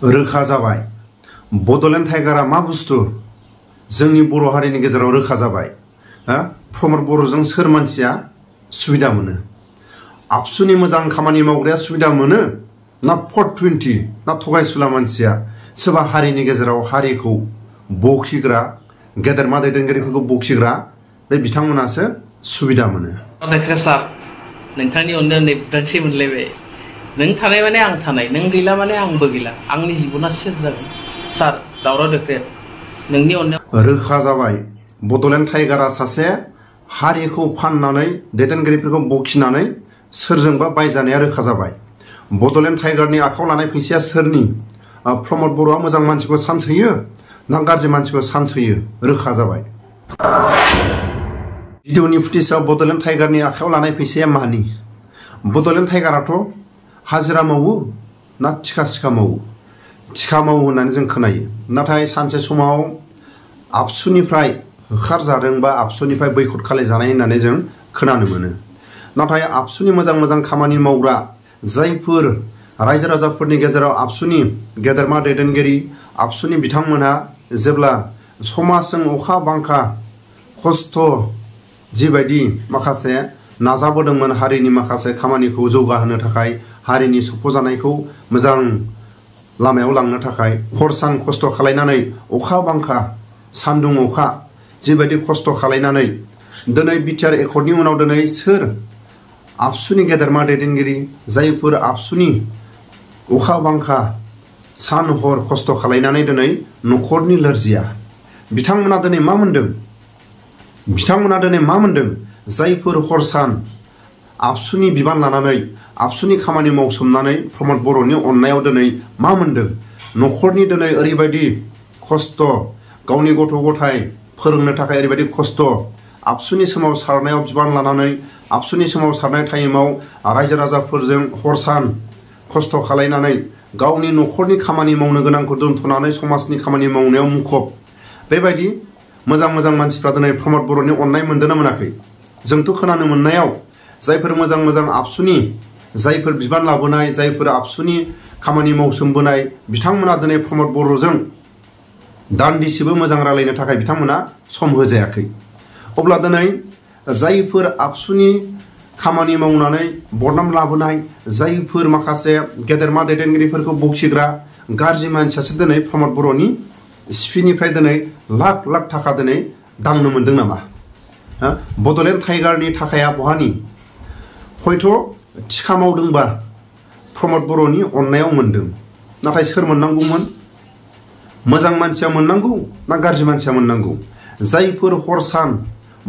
रोखा जाबाय बडलेण्ड टाइगारा मा बुस्थु जोंनि बर' हारिनि गेजेराव रोखा जाबाय। प्रमद बर'जों सोर मानसिया सुबिदा मोनो? आबसुनि मोजां खामानि मावग्राया सुबिदा मोनो ना 420 ना थगायसुला मानसिया सोरबा हारिनि गेजेराव हारिखौ बखिग्रा गेदेरमा दैदेनगिरिफोरखौ बखिग्रा बे बिथांमोनासो सुबिदा मोनो। सार नोंथांनि अननायाव नै बुदांसि मोनलायबाय। नों थानाय माने आं थानाय, नों गैला माने आंबो गैला, आंनि जिबना सेस जागोन। सार दावराव देख्रेट नोंनि अननायाव रोखा जाबाय बडलेण्ड टाइगारा सासे हारिखौ फाननानै दैदेनगिरिफोरखौ बखिनानै सोरजोंबा बायजानाया रोखा जाबाय। बडलेण्ड टाइगारनि आखायाव लानाय फैसाया सोरनि? प्रमद बर'आ मोजां मानसिखौ चान्स होयो ना गाज्रि मानसिखौ चान्स होयो? रोखा जाबाय। भिडिअनि फुटेजआव बडलेण्ड टाइगारनि आखायाव लानाय फैसाया मानि? बडलेण्ड टाइगाराथ' हाजिरा मावो ना थिखा सिखा मावो? थिखा मावो होननानै जों खोनायो, नाथाय सानसे समाव आबसुनिफ्राय होखारजादों बा आबसुनिफ्राय बैखद खालामजानाय होननानै जों खोनानो मोनो। नाथाय आबसुनि मोजां मोजां खामानि मावग्रा जायफोर रायजो राजाफोरनि गेजेराव आबसुनि गेदेरमा दैदेनगिरि आबसुनि बिथांमोनहा जेब्ला समाजजों अखा बांखा खस्थ' जिबायदि माखासे नाजाबोदोंमोन हारिनि माखासे खामानिखौ जौगाहोनो थाखाय, हारिनि सफजानायखौ मोजां लामायाव लांनो थाखाय हर सान खस्थ' खालायनानै अखा बांखा सान्दुं अखा जिबायदि खस्थ' खालायनानै दिनै बिटिआर एकर्डनि उनाव दिनै सोर आबसुनि गेदेरमा दैदेनगिरि जायफोर आबसुनि अखा बांखा सान हर खस्थ' खालायनानै दिनै न'खरनि लोरजिया बिथांमोना दिनै मा मोनदों? बिथांमोना दिनै मा मोनदों? जायफोर हर सान आबसुनि बिबान लानानै आबसुनि खामानि मावसोमनानै प्रमद बर'नि अननायाव दिनै मा मोनदों? न'खरनि दिनै ओरैबायदि खस्थ' गावनि गथ' गथाय फोरोंनो थाखाय ओरैबायदि खस्थ' आबसुनि सोमावसारनायाव बिबान लानानै आबसुनि सोमावसारनाय टाइमाव रायजो राजाफोरजों हर सान खस्थ' खालायनानै गावनि न'खरनि खामानि मावनो गोनांखौ दोनथ'नानै समाजनि खामानि मावनायाव मुखुब बेबायदि मोजां मोजां मानसिफ्रा दिनै प्रमद बर'नि अननाय मोनदोंना मोनाखै? जोंथ' खोनानो मोननायाव जायफोर मोजां मोजां आबसुनि जायफोर बिबान लाबोनाय जायफोर आबसुनि खामानि मावसोमबोनाय बिथांमोना दिनै प्रमद बर'जों दान्दिसेबो मोजां रायलायनो थाखाय बिथांमोना सम होजायाखै। अब्ला दिनै जायफोर आबसुनि खामानि मावनानै बदनाम लाबोनाय जायफोर माखासे गेदेरमा दैदेनगिरिफोरखौ बखिग्रा गाज्रि मानसियासो दिनै प्रमद बर'नि सिफिनिफ्राय दिनै लाख लाख थाखा दिनै दांनो मोनदों नामा? बडलेण्ड टाइगारनि थाखाया बहानि? हयथ' थिखा मावदोंबा प्रमद बर'नि अननायाव मोनदों, नाथाय सोर मोननांगौमोन? मोजां मानसिया मोननांगौ ना गाज्रि मानसिया मोननांगौ? जायफोर हर सान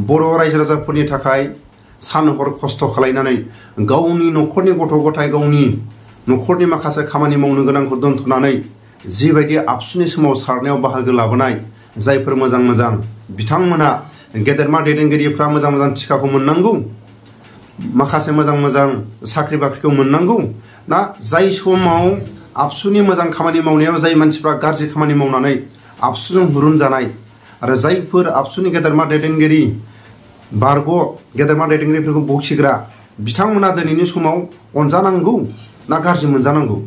बर' रायजो राजाफोरनि थाखाय सान हर खस्थ' खालायनानै गावनि न'खरनि गथ' गथाय गावनि न'खरनि माखासे खामानि मावनो गोनांखौ दोनथ'नानै जिबायदि आबसुनि सोमावसारनायाव बाहागो लाबोनाय जायफोर मोजां मोजां बिथांमोना गेदेरमा दैदेनगिरिफ्रा मोजां मोजां थिखाखौ मोननांगौ, माखासे मोजां मोजां साख्रि बाख्रिखौ मोननांगौ ना जाय समाव आबसुनि मोजां खामानि मावनायाव जाय मानसिफ्रा गाज्रि खामानि मावनानै आबसुजों हुरुनजानाय आरो जायफोर आबसुनि गेदेरमा दैदेनगिरि बारग' गेदेरमा दैदेनगिरिफोरखौ बखिग्रा बिथांमोना दिनैनि समाव अनजानांगौ ना गाज्रि मोनजानांगौ?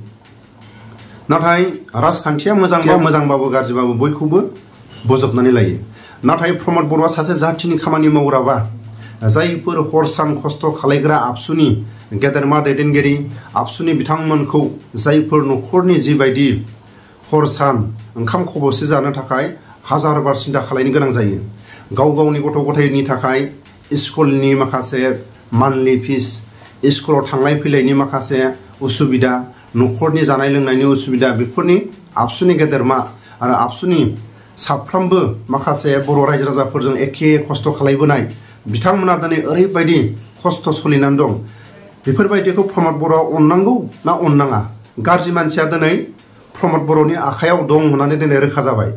नाथाय राजखान्थिया मोजांबाबो गाज्रिबाबो बयखौबो बोजबनानै लायो। नाथाय प्रमद बर'आ सासे जाथिनि खामानि मावग्राबा जायफोर हर सान खस्थ' खालायग्रा आबसुनि गेदेरमा दैदेनगिरि आबसुनि बिथांमोनखौ जायफोर न'खरनि जिबायदि हर सान ओंखाम खबसे जानो थाखाय हाजार बार सिन्था खालायनो गोनां जायो, गाव गावनि गथ' गथायनि थाखाय स्कुलनि माखासे मान्थलि फिस, स्कुलाव थांलाय फैलायनि माखासे उसुबिदा, न'खरनि जानाय लोंनायनि उसुबिदा, बेफोरनि आबसुनि गेदेरमा आरो आबसुनि साफ्रोमबो माखासे बर' रायजो राजाफोरजों एखे खस्थ' खालायबोनाय बिथांमोना दिनै ओरैबायदि खस्थ' सोलिनानै दं। बेफोरबायदिखौ प्रमद बर'आ अननांगौ ना अननाङा? गाज्रि मानसिया दिनै प्रमद बर'नि आखायाव दं होननानै दिनै रोखा जाबाय।